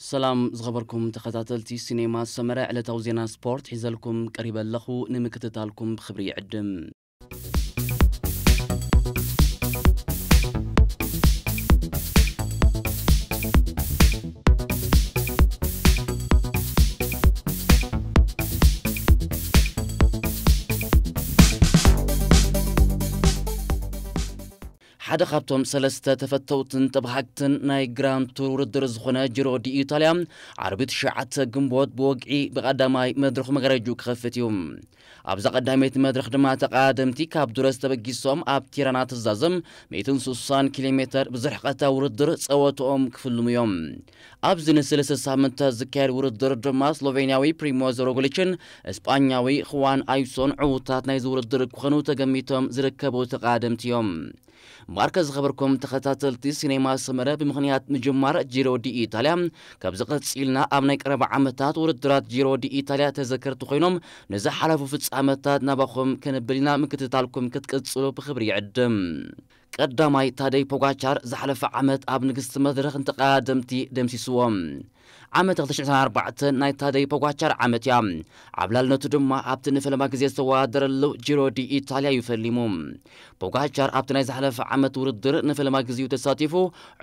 ሰላም ዝኸበርኩም ተኸታተልቲ ሲኔማ ሰመረ፣ ዕለታዊ ዜና ስፖርት ሒዘልኩም ቀሪበ ኣለኹ። ንምክትታልኩም ብኽብሪ ይዕድም። ሓደ ካብቶም ሰለስተ ተፈተውትን ተባሃግትን ናይ ግራንድ ቱር ውድድር ዝኾነ ጂሮ ዲ ኢታልያ፣ ዓርቢ ትሽዓተ ግንቦት ብወግዒ ብቐዳማይ መድረኹ መጋረጅኡ ክኸፍት እዩ። ኣብዛ ቀዳመይቲ መድረኽ ድማ ተቐዳደምቲ ካብ ዱረስ ተበጊሶም ኣብ ቲራና ትዛዘም ሚእትን ስሳን ኪሎ ሜተር ብዝርሕቐታ ውድድር ጸወትኦም ክፍልሙ እዮም። ኣብዚ ንሰለስተ ሳምንታት ዝካየድ ውድድር ድማ ስሎቬንያዊ ፕሪሞዝ ሮግሊችን እስጳኛዊ ኽዋን ኣይሶን ዕዉታት ናይዚ ውድድር ክኾኑ ተገሚቶም ዝርከቡ ተቐዳደምቲ እዮም። እምበኣርከ ዝኸበርኩም ተኸታተልቲ ሲኔማ ሰመረ፣ ብምኽንያት ምጅማር ጂሮ ዲ ኢታልያ ካብ ዝቐጽልና ኣብ ናይ ቀረባ ዓመታት ውድድራት ጂሮ ዲ ኢታልያ ተዘከርቲ ኮይኖም ንዝሓለፉ ፍጻመታት ናባኹም ክንብል ኢና። ምክትታልኩም ክትቅጽሉ ብኽብሪ ይዕድም። ቀዳማይ ታደይ ፖጋቻር ዝሓለፈ ዓመት ኣብ ንግስቲ መድረኽ ንተቐዳደምቲ ደምሲስዎም። ዓመት ክልተ ሽሕን ዕስራን ኣርባዕተን ናይ ታደይ ፖጋቻር ዓመት እያ። ዓብላልነቱ ድማ ኣብቲ ንፈለማ ግዜ ዝተወዳደረሉ ጂሮ ዲ ኢታልያ እዩ ፈሊሙ። ፖጋቻር ኣብቲ ናይ ዝሓለፈ ዓመት ውድድር ንፈለማ ግዜኡ ተሳቲፉ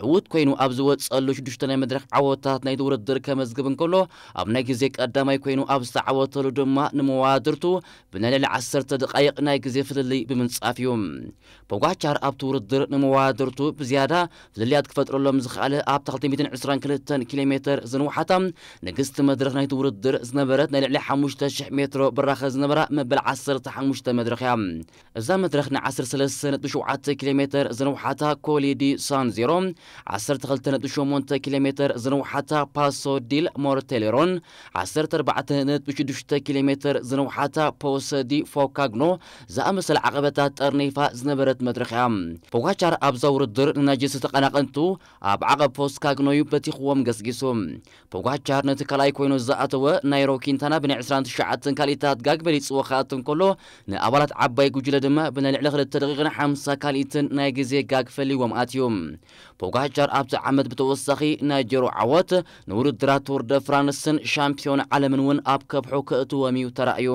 ዕዉት ኮይኑ ኣብ ዝወጸሉ ሽዱሽተ ናይ መድረኽ ዓወታት ናይቲ ውድድር ከመዝግብ እንከሎ፣ ኣብ ናይ ግዜ ቀዳማይ ኮይኑ ኣብ ዝተዓወተሉ ድማ ንመወዳድርቱ ብናይ ልዕሊ ዓሰርተ ደቃይቕ ናይ ግዜ ፍልልይ ብምንጻፍ እዩ። ፖጋቻር ኣብቲ ውድድር ንመወዳድርቱ ብዝያዳ ፍልልያት ክፈጥረሎም ዝኸኣለ ኣብታ ክልተ ሚእትን ዕስራን ክልተን ኪሎ ሜተር ዝንውሓታ ንግስቲ መድረኽ ናይቲ ውድድር ዝነበረት ናይ ልዕሊ ሓሙሽተ ሽሕ ሜትሮ ብራኸ ዝነበራ መበል ዓሰርተ ሓሙሽተ መድረኽ እያ። እዛ መድረኽ ን ዓሰርተ ሰለስተ ነጥቢ ሸውዓተ ኪሎ ሜተር ዝንውሓታ ኮሊ ዲ ሳን ዜሮ፣ ዓሰርተ ክልተ ነጥቢ ሸሞንተ ኪሎ ሜተር ዝንውሓታ ፓሶ ዲል ሞርቴሌሮን፣ ዓሰርተ ኣርባዕተ ነጥቢ ሽዱሽተ ኪሎ ሜተር ዝንውሓታ ፖሰ ዲ ፎካግኖ ዝኣመሰለ ዓቐበታት ጠርኒፋ ዝነበረት መድረኽ እያ። ፖጋቻር ኣብዛ ውድድር ንናጅስ ተቐናቐንቱ ኣብ ዓቐብ ፎስካግኖ እዩ በቲኽዎም ገስጊሱ። ፖጋቻር ነቲ ካልኣይ ኮይኑ ዝኣተወ ናይሮ ኪንታና ብናይ ዕስራን ትሽዓተን ካልኢታት ጋግ በሊጽዎ ክኣቱ እንከሎ፣ ንኣባላት ዓባይ ጉጅለ ድማ ብናይ ልዕሊ ክልተ ደቂቕን ሓምሳ ካልኢትን ናይ ግዜ ጋግ ፈሊዎም ኣትዩ። ፖጋቻር ኣብቲ ዓመት ብተወሳኺ ናይ ጀሮ ዓወት ንውድድራት ቱር ደ ፍራንስን ሻምፒዮን ዓለምን እውን ኣብ ከብሑ ክእትዎም እዩ ተራእዩ።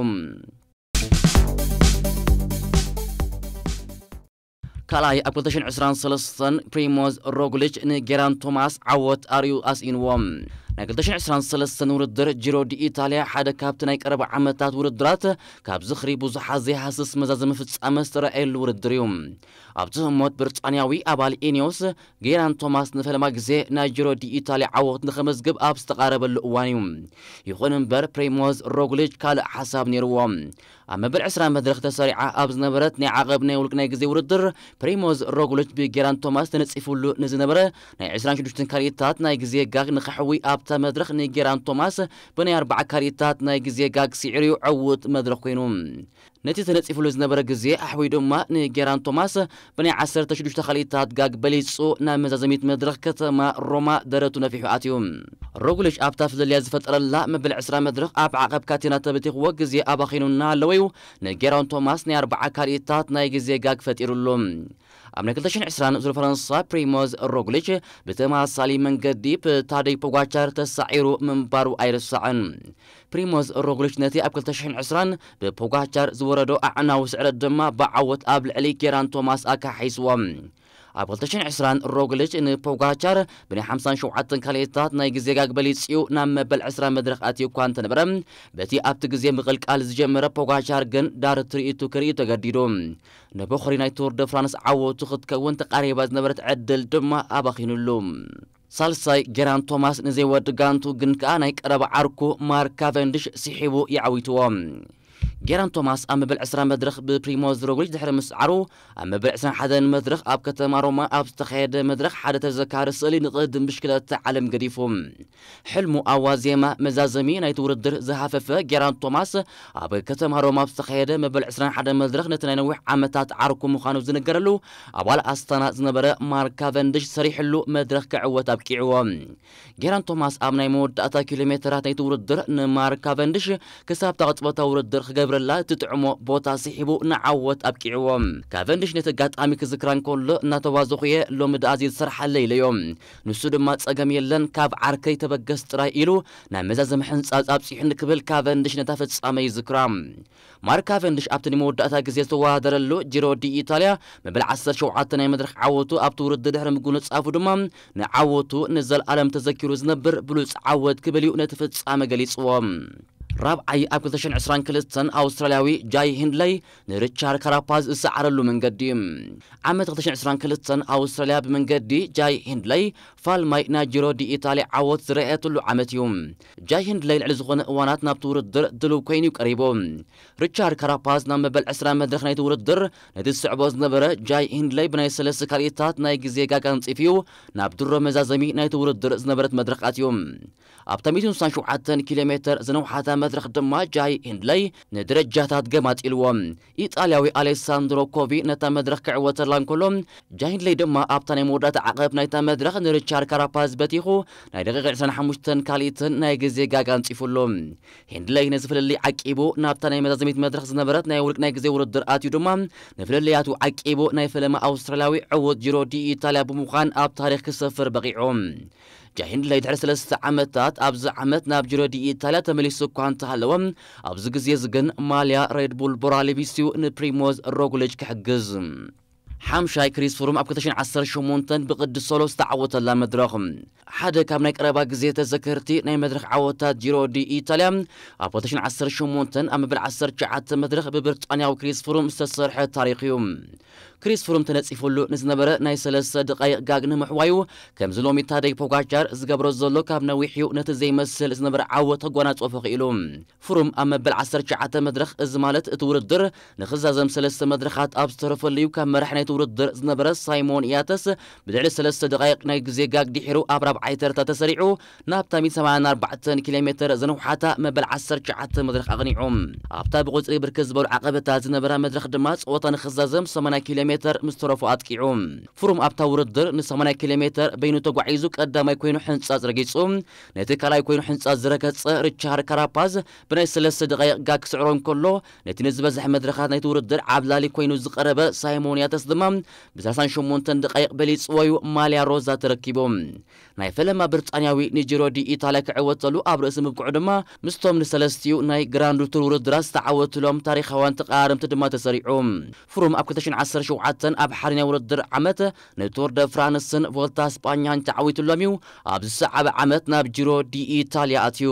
ካልኣይ ኣብ ክልተ ሽሕን ዕስራን ሰለስተን ፕሪሞዝ ሮግሊች ንጌራን ቶማስ ዓወት ኣርእዩ ኣስኢንዎም። ናይ ክልተ ሽሕን ዕስራን ሰለስተን ውድድር ጂሮ ዲ ኢታልያ ሓደ ካብቲ ናይ ቀረባ ዓመታት ውድድራት ካብ ዝኽሪ ብዙሓት ዘይሃስስ መዛዘሚ ፍጻመ ዝተረኣየሉ ውድድር እዩ። ኣብቲ ህሞት ብሪጣንያዊ ኣባል ኢኒዮስ ጌራን ቶማስ ንፈለማ ግዜ ናይ ጂሮ ዲ ኢታልያ ዓወት ንኸመዝግብ ኣብ ዝተቓረበሉ እዋን እዩ። ይኹን እምበር ፕሪሞዝ ሮግሊች ካልእ ሓሳብ ነይርዎ። ኣብ መበል ዕስራ መድረኽ ተሰሪዓ ኣብ ዝነበረት ናይ ዓቐብ ናይ ውልቂ ናይ ግዜ ውድድር ፕሪሞዝ ሮግሊች ብጌራን ቶማስ ተነጺፉሉ ንዝነበረ ናይ ዕስራን ሽዱሽተን ካልኢታት ናይ ግዜ ጋግ ንኸሕዊ ኣብታ መድረኽ ንጌራን ቶማስ ብናይ ኣርባዓ ካልኢታት ናይ ግዜ ጋግ ስዒሩ እዩ ዕዉት መድረኽ ኮይኑ። ነቲ ተነጺፉሉ ዝነበረ ግዜ ኣሕዊ ድማ ንጌራን ቶማስ ብናይ ዓሰርተ ሽዱሽተ ካልኢታት ጋግ በሊጹ ናብ መዛዘሚት መድረኽ ከተማ ሮማ ደረቱ ነፊሑ ኣትዩ። ሮግሊች ኣብታ ፍልልያ ዝፈጠረላ መበል ዕስራ መድረኽ ኣብ ዓቐብ ካቴና ተበቲኽዎ ግዜ ኣባኺኑ እናሃለወ እዩ ንጌራን ቶማስ ናይ ኣርባዓ ካልኢታት ናይ ግዜ ጋግ ፈጢሩሉ። ኣብ ናይ ክልተ ሽሕን ዕስራን ዙር ፈረንሳ ፕሪሞዝ ሮግሊች ብተመሳሳሊ መንገዲ ብታደይ ፖጋቻር ተሳዒሩ ምንባሩ ኣይርሳዕን። ፕሪሞዝ ሮግሊች ነቲ ኣብ ክልተ ሽሕን ዕስራን ብፖጋቻር ዝወረዶ ኣዕናዊ ስዕረት ድማ ብዓወት ኣብ ልዕሊ ጌራን ቶማስ ኣካሒስዎ። ኣብ ክልተ ሽሕን ዕስራን ሮግሊች ንፖጋቻር ብናይ ሓምሳን ሸውዓተን ካልኢታት ናይ ግዜ ጋግ በሊጽ እዩ ናብ መበል ዕስራ መድረኽ ኣትዩ እኳ እንተነበረ፣ በቲ ኣብቲ ግዜ ምቕልቃል ዝጀመረ ፖጋቻር ግን ዳር ትርኢቱ ክርኢ ተገዲዱ። ንበኹሪ ናይ ቱር ደ ፍራንስ ዓወቱ ክትከውን ተቃሪባ ዝነበረት ዕድል ድማ ኣባኺኑሉ። ሳልሳይ ጌራን ቶማስ ንዘይወዲ ጋንቱ ግን ከኣ ናይ ቀረባ ዓርኩ ማርክ ካቨንድሽ ስሒቡ የዓዊትዎ። ጌራን ቶማስ ኣብ መበል ዕስራ መድረኽ ብፕሪሞዝ ሮግሊች ድሕሪ ምስዓሩ፣ ኣብ መበል ዕስራን ሓደን መድረኽ ኣብ ከተማ ሮማ ኣብ ዝተኻየደ መድረኽ ሓደ ተዘካሪ ስእሊ ንቕድም ብሽክለታ ዓለም ገዲፉ። ሕልሙ ኣብ ዋዜማ መዛዘሚ ናይቲ ውድድር ዝሃፈፈ ጌራን ቶማስ፣ ኣብ ከተማ ሮማ ኣብ ዝተኻየደ መበል ዕስራን ሓደን መድረኽ ነቲ ናይ ነዊሕ ዓመታት ዓርኩ ምዃኑ ዝንገረሉ ኣባል ኣስታና ዝነበረ ማርክ ካቨንድሽ ሰሪሕሉ መድረኽ ክዕወት ኣብቂዕዎ። ጌራን ቶማስ ኣብ ናይ መወዳእታ ኪሎ ሜተራት ናይቲ ውድድር ንማርክ ካቨንድሽ ክሳብ እታ ቅጽበታዊ ውድድር ክገብር ብረላ እቲ ጥዕሞ ቦታ ስሒቡ ንዓወት ኣብቂዕዎ። ካቨንድሽ ነቲ ኣጋጣሚ ክዝክራ እንከሎ እናተዋዘኹ እየ ሎሚ ደኣ ዘይዝሰርሓለይ ኢለዮ። ንሱ ድማ ጸገም የለን፣ ካብ ዓርከይ ተበገስ ጥራይ ኢሉ ናብ መዛዘሚ ሕንጻጽ ኣብጺሑኒ ክብል ካቨንድሽ ነታ ፍጻመ ይዝክራ። ማርክ ካቨንድሽ ኣብቲ ንመወዳእታ ግዜ ዝተወዳደረሉ ጂሮ ዲ ኢታልያ መበል ዓሰርተ ሸውዓተ ናይ መድረኽ ዓወቱ ኣብቲ ውድድር ድሕሪ ምጉንጻፉ ድማ ንዓወቱ ንዘለኣለም ተዘኪሩ ዝነብር ብሉጽ ዓወት ክብል እዩ ነቲ ፍጻመ ገሊጽዎ። ራብዓይ ኣብ ክልተ ሽሕን ዕስራን ክልተን ኣውስትራልያዊ ጃይ ሂንድለይ ንሪቻርድ ካራፓዝ ዝሰዓረሉ መንገዲ። ዓመት ክልተ ሽሕን ዕስራን ክልተን ኣውስትራልያ ብመንገዲ ጃይ ሂንድለይ ፋልማይ ናይ ጂሮ ዲ ኢታልያ ዓወት ዝረኣየትሉ ዓመት እዩ። ጃይ ሂንድለይ ልዕሊ ዝኾነ እዋናት ናብቲ ውድድር ድሉው ኮይኑ እዩ ቀሪቡ። ሪቻርድ ካራፓዝ ናብ መበል ዕስራ መድረኽ ናይቲ ውድድር ነቲ ዝስዕቦ ዝነበረ ጃይ ሂንድለይ ብናይ ሰለስተ ካልኢታት ናይ ግዜ ጋጋ ኣንጺፉ ናብ ድሮ መዛዘሚ ናይቲ ውድድር ዝነበረት መድረኽ ኣትዩ። ኣብታ ሚእትን ስሳን ሸውዓተን ኪሎ ሜተር ዝነውሓታ መድረኽ ድማ ጃይ ሂንድለይ ንደረጃታት ገማጢልዎ። ኢጣልያዊ ኣሌሳንድሮ ኮቪ ነታ መድረኽ ክዕወተላ እንከሎ፣ ጃይ ሂንድለይ ድማ ኣብታ ናይ መወዳእታ ዓቐብ ናይታ መድረኽ ንሪቻርድ ካራፓዝ በቲኹ ናይ ደቂቕ ዕስራን ሓሙሽተን ካልኢትን ናይ ግዜ ጋጋ ኣንጺፉሉ። ሂንድለይ ነዚ ፍልልይ ዓቂቡ ናብታ ናይ መዛዘሚት መድረኽ ዝነበረት ናይ ውልቅ ናይ ግዜ ውድድር ኣትዩ ድማ ንፍልልያቱ ዓቂቡ ናይ ፈለማ ኣውስትራልያዊ ዕዉት ጂሮ ዲ ኢታልያ ብምዃን ኣብ ታሪኽ ክሰፍር በቒዑ። ጃሂንድለይ ድሕሪ ሰለስተ ዓመታት ኣብዚ ዓመት ናብ ጂሮ ዲ ኢታልያ ተመሊሱ እኳ እንተሃለወ፣ ኣብዚ ግዜ እዚ ግን ማልያ ሬድ ቡል ቦራ ለቢሱ ንፕሪሞዝ ሮግሊች ክሕግዝ። ሓምሻይ ክሪስ ፍሩም ኣብ ክልተ ሽሕን ዓሰርተ ሸሞንተን ብቅዲ ሶሎ ዝተዓወተላ መድረኽ። ሓደ ካብ ናይ ቀረባ ግዜ ተዘከርቲ ናይ መድረኽ ዓወታት ጂሮ ዲ ኢታልያ ኣብ ክልተ ሽሕን ዓሰርተ ሸሞንተን ኣብ መበል ዓሰርተ ትሽዓተ መድረኽ ብብሪጣንያዊ ክሪስ ፍሩም ዝተሰርሐ ታሪኽ እዩ። ክሪስ ፍሩም ተነጺፉሉ ንዝነበረ ናይ ሰለስተ ደቓይቕ ጋግ ንምሕዋዩ፣ ከምዚ ሎሚ ታደይ ፖጋቻር ዝገብሮ ዘሎ ካብ ነዊሕ እዩ ነቲ ዘይመስል ዝነበረ ዓወት ከጓናጽፎ ክኢሉ። ፍሩም ኣብ መበል ዓሰርተ ትሽዓተ መድረኽ፣ እዚ ማለት እቲ ውድድር ንኽዛዘም ሰለስተ መድረኻት ኣብ ዝተረፈሉ እዩ ካብ መራሒ ናይቲ ውድድር ዝነበረ ሳይሞን ያተስ ብልዕሊ ሰለስተ ደቓይቕ ናይ ግዜ ጋግ ድሒሩ ኣብ ራብዓይ ተርታ ተሰሪዑ ናብታ ሚእትን ሰማንያን ኣርባዕተን ኪሎ ሜተር ዝነውሓታ መበል ዓሰርተ ትሽዓተ መድረኽ ኣቕኒዑ። ኣብታ ብቁጽሪ ብርክት ዝበሉ ዓቐበታት ዝነበራ መድረኽ ድማ ጸወታ ንኽዛዘም ሰማንያ ኪሎ ሜተር ምስ ተረፎ ኣጥቂዑ። ፍሩም ኣብታ ውድድር ን ሰማንያ ኪሎ ሜተር በይኑ ተጓዒዙ ቀዳማይ ኮይኑ ሕንጻጽ ረጊጹ፣ ነቲ ካልኣይ ኮይኑ ሕንጻጽ ዝረገጸ ሪቻርድ ካራፓዝ ብናይ ሰለስተ ደቓይቕ ጋግ ክስዕሮ እንከሎ፣ ነቲ ንዝበዝሐ መድረኻት ናይቲ ውድድር ዓብላሊ ኮይኑ ዝቐረበ ሳይሞን ያተስ ድማ ብ ሰላሳን ሸሞንተን ደቓይቕ በሊጽዎ እዩ ማልያ ሮዛ ተረኪቡ። ናይ ፈለማ ብሪጣንያዊ ንጂሮ ዲ ኢታልያ ክዕወተሉ ኣብ ርእሲ ምብቅዑ ድማ ምስቶም ንሰለስቲኡ ናይ ግራንድ ቱር ውድድራት ዝተዓወትሎም ታሪኻውያን ተቐራረምቲ ድማ ተሰሪዑ። ፍሩም ኣብ ክልተ ሽሕን ዓሰርተ ሸውዓተን ኣብ ሓደ ናይ ውድድር ዓመት ንቱር ደ ፍራንስን ቮልታ ስጳኛን ተዓዊቱሎም እዩ ኣብ ዝሰዓበ ዓመት ናብ ጂሮ ዲ ኢታልያ ኣትዩ።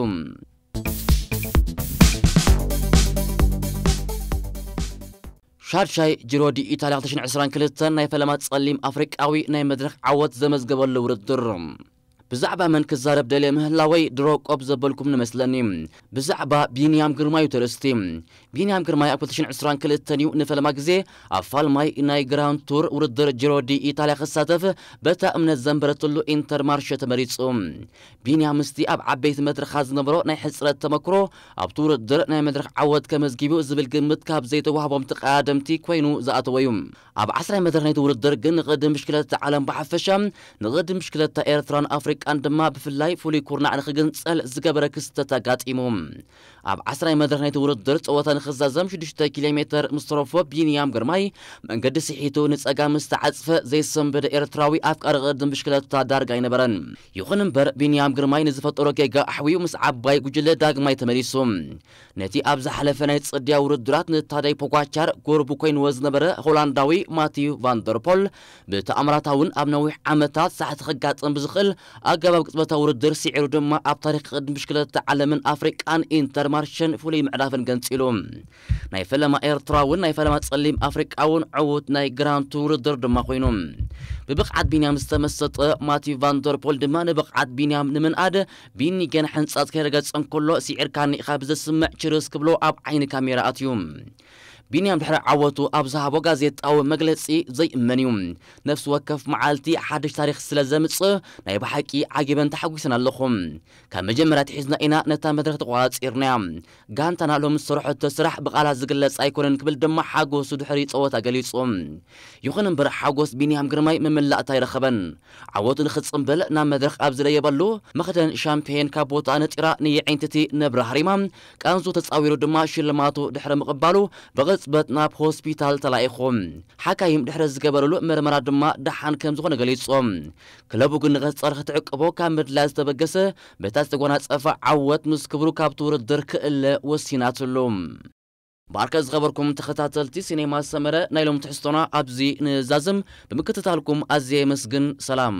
ሻድሻይ ጂሮ ዲ ኢታልያ ክልተ ሽሕን ዕስራን ክልተን ናይ ፈለማ ጸሊም ኣፍሪቃዊ ናይ መድረኽ ዓወት ዘመዝገበሉ ውድድር። ብዛዕባ መን ክዛረብ ደልየ ምህላወይ ድሮ ቆብ ዘበልኩም ንመስለኒ። ብዛዕባ ቢንያም ግርማይ እዩ ተርእስቲ። ቢንያም ግርማይ ኣብ ክልተ ሽሕን ዕስራን ክልተን እዩ ንፈለማ ግዜ ኣብ ፋልማይ ናይ ግራንድ ቱር ውድድር ጂሮ ዲ ኢታልያ ክሳተፍ በታ እምነት ዘንበረትሉ ኢንተርማርሸ ተመሪጹ። ቢንያም ምስቲ ኣብ ዓበይቲ መድረኻት ዝነበሮ ናይ ሕጽረት ተመክሮ ኣብቲ ውድድር ናይ መድረኽ ዓወት ከመዝጊቡ ዝብል ግምት ካብ ዘይተዋህቦም ተቐዳደምቲ ኮይኑ ዝኣተወ እዩ። ኣብ ዓስራይ መድረኽ ናይቲ ውድድር ግን ንቕድም ብሽክለታ ዓለም ብሓፈሻ ንቕድም ብሽክለታ ኤርትራን ኣፍሪቃን ድማ ብፍላይ ፍሉይ ኩርናዕ ንኽግንጸል ዝገበረ ክስተት ኣጋጢሙ። ኣብ ዓስራይ መድረኽ ናይቲ ውድድር ጸወታ ንኽዛዘም ሽዱሽተ ኪሎ ሜተር ምስ ተረፎ ቢንያም ግርማይ መንገዲ ስሒቱ ንጸጋም ዝተዓጽፈ ዘይሰንበደ ኤርትራዊ ኣፍቃሪ ቅድም ብሽክለታ ዳርጋ ኣይነበረን። ይኹን እምበር ቢንያም ግርማይ ንዝፈጠሮ ጌጋ ኣሕዊዩ ምስ ዓባይ ጉጅለ ዳግማይ ተመሊሱ። ነቲ ኣብ ዝሓለፈ ናይ ጽድያ ውድድራት ንታደይ ፖጋቻር ጎርቡ ኮይንዎ ዝነበረ ሆላንዳዊ ማቲዩ ቫንደርፖል ብተኣምራታውን ኣብ ነዊሕ ዓመታት ሳሕቲ ክጋጥም ብዝኽእል ኣገባብ ቅጽበታዊ ውድድር ስዒሩ ድማ ኣብ ታሪኽ ቅድም ብሽክለታ ዓለምን ኣፍሪቃን ኢንተርማርሸን ፍሉይ ምዕራፍን ገንጺሉ። ናይ ፈለማ ኤርትራውን ናይ ፈለማ ጸሊም ኣፍሪቃውን ዕዉት ናይ ግራንድ ቱር ውድድር ድማ ኮይኑ። ብብቕዓት ቢንያም ዝተመሰጠ ማቲዩ ቫንደርፖል ድማ ንብቕዓት ቢንያም ንምንኣድ ቢኒ ገና ሕንጻጽ ከይረገጸ እንከሎ ስዒርካኒ ኢኻ ብዘስምዕ ችርስ ክብሎ ኣብ ዓይኒ ካሜራ ኣትዩ። ቢንያም ድሕሪ ዓወቱ ኣብ ዝሃቦ ጋዜጣዊ መግለጺ ዘይእመን እዩ። ነፍሲ ወከፍ መዓልቲ ሓድሽ ታሪኽ ስለ ዘምጽእ ናይ ብሓቂ ዓጊበን ተሓጒሰን ኣለኹ። ካብ መጀመርያ ኣትሒዝና ኢና ነታ መድረኽ ተቖጻጺርናያ። ጋንታና ሎሚ ዝሰርሐቶ ስራሕ ብቓላት ዝግለጽ ኣይኮነን ክብል ድማ ሓጎሱ ድሕሪ ጸወታ ገሊጹ። ይኹን እምበር ሓጎስ ቢንያም ግርማይ መመላእታ ኣይረኸበን። ዓወቱ ንኽጽምብል ናብ መድረኽ ኣብ ዝለየበሉ መኽደን ሻምፒዮን ካብ ቦታ ነጢራ ንየዒንትቲ ነብራ ሃሪማ ቃንዙ ተጻዊሩ ድማ ሽልማቱ ድሕሪ ምቕባሉ ብቕጽበት ናብ ሆስፒታል ተላኢኹ። ሓካይም ድሕሪ ዝገበረሉ መርመራ ድማ ደሓን ከም ዝኾነ ገሊጾም። ክለቡ ግን ንቐጻሊ ክትዕቅቦ ካብ ምድላይ ዝተበገሰ በታ ዝተጎናጸፈ ዓወት ምስ ክብሩ ካብቲ ውድድር ክእለ ወሲናትሉ። ባርከ ዝኸበርኩም ተኸታተልቲ ሲኔማ ሰመረ ናይ ሎም ትሕዝቶና ኣብዚ ንዛዝም ብምክትታልኩም ኣዝየ የመስግን። ሰላም።